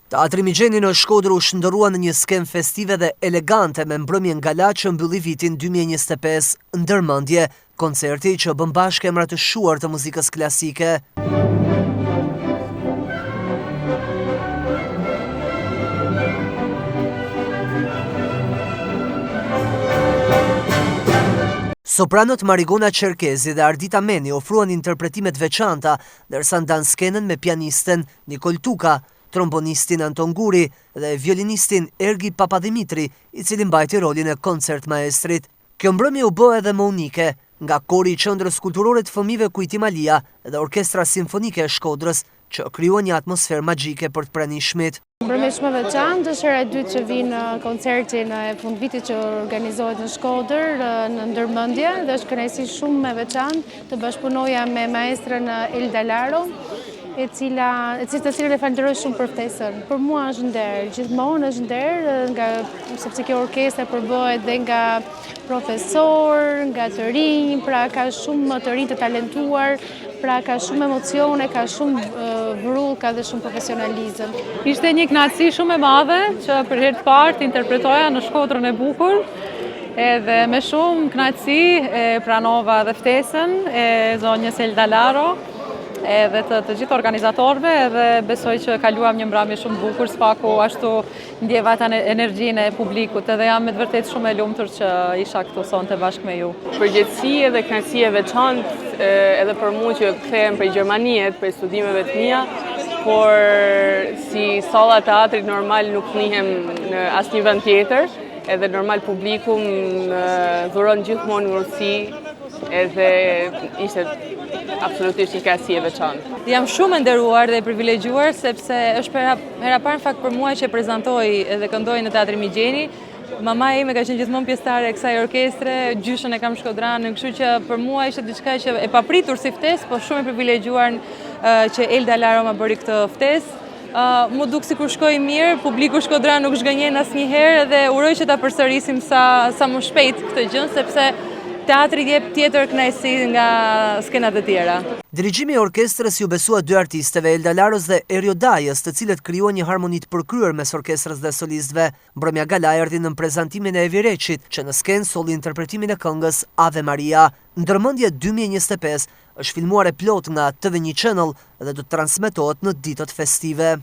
Teatri Migjeni në Shkodër u shndërrua në një skenë festive dhe elegante me mbrëmjen gala që mbylli vitin 2025. Ndërmendje, koncerti që bën bashkë emra të shquar të muzikës klasike. Sopranot Marigona Qerkezi dhe Ardita Meni ofruan interpretime të veçanta, ndërsa ndanë skenën me pianisten Nikol Tuka, trombonistin Anton Guri dhe violinistin Ergi Papadhimitri, i cili mbajti rolin e koncertmaestrit. Kjo mbrëmje u bë edhe më unike, nga Kori i Qendrës Kulturore të Fëmijëve Kujtim Alia dhe Orkestra Simfonike e Shkodrës, që krijuan një atmosferë magjike për të pranishmit. Mbrëmje shumë e veçantë, është hera e dytë që vij në koncertin e fundvitit që organizohet në Shkodër, në Ndërmendje, dhe është kënaqësi shumë e veçantë të bashkëpunoja me maestrën Elda Laro, e cila, e cila të cilën e falënderoj shumë për ftesën. Për mua është nder, gjithmonë është nder, nga, sepse kjo orkestër përbëhet dhe nga profesorë, nga të rinj, pra ka shumë të rinj të talentuar, pra ka shumë emocione, ka shumë vrull, ka dhe shumë profesionalizëm. Ishte një kënaqësi shumë e madhe që për herë të parë të interpretoja në Shkodrën e bukur, Edhe me shumë kënaqësi e pranova edhe ftesën e zonjës Elda Laro, edhe të të gjithë organizatorëve, edhe besoj që kaluam një mbrëmje shumë të bukur, së paku ashtu ndjeva atë energjinë e publikut, edhe jam me të vërtetë shumë e lumtur që isha këtu sonte bashkë me ju. Përgjegjësi edhe kënaqësi e veçantë edhe për mua që kthehem prej Gjermanie, prej studimeve të mia, por si salla e teatrit normal nuk ndihem në asnjë vend tjetër. Edhe normal publiku më dhuron gjithmonë ngrohtësi edhe ishte absolutisht një kënaqësi e veçantë. Jam shumë e nderuar dhe e privilegjuar sepse është hera, hera e parë në fakt për mua që prezantoj edhe këndoj në Teatrin Migjeni. Mamaja ime ka qenë gjithmonë pjesëtare e kësaj orkestre, gjyshën e kam shkodranë, kështu që për mua ishte diçka që e papritur si ftesë, po shumë e privilegjuar që Elda Laro ma bëri këtë ftesë. M'u duk sikur shkoi mirë, publiku shkodran nuk zhgënjen asnjëherë dhe uroj që ta përsërisim sa, sa më shpejt këtë gjë, sepse teatri jep tjetër kënaqësi nga skenat e tjera. Dirigjimi i orkestrës iu besua dy artisteve, Elda Laros dhe Erio Dajës, të cilët krijuan një harmoni të përkryer mes orkestrës dhe solistëve. Mbrëmja gala erdhi nën prezantimin e Evi Reçit, që në skenë solli interpretimin e këngës Ave Maria. Ndërmendje 2025 është filmuar e plotë nga TV një Channel dhe do të transmetohet në ditët festive.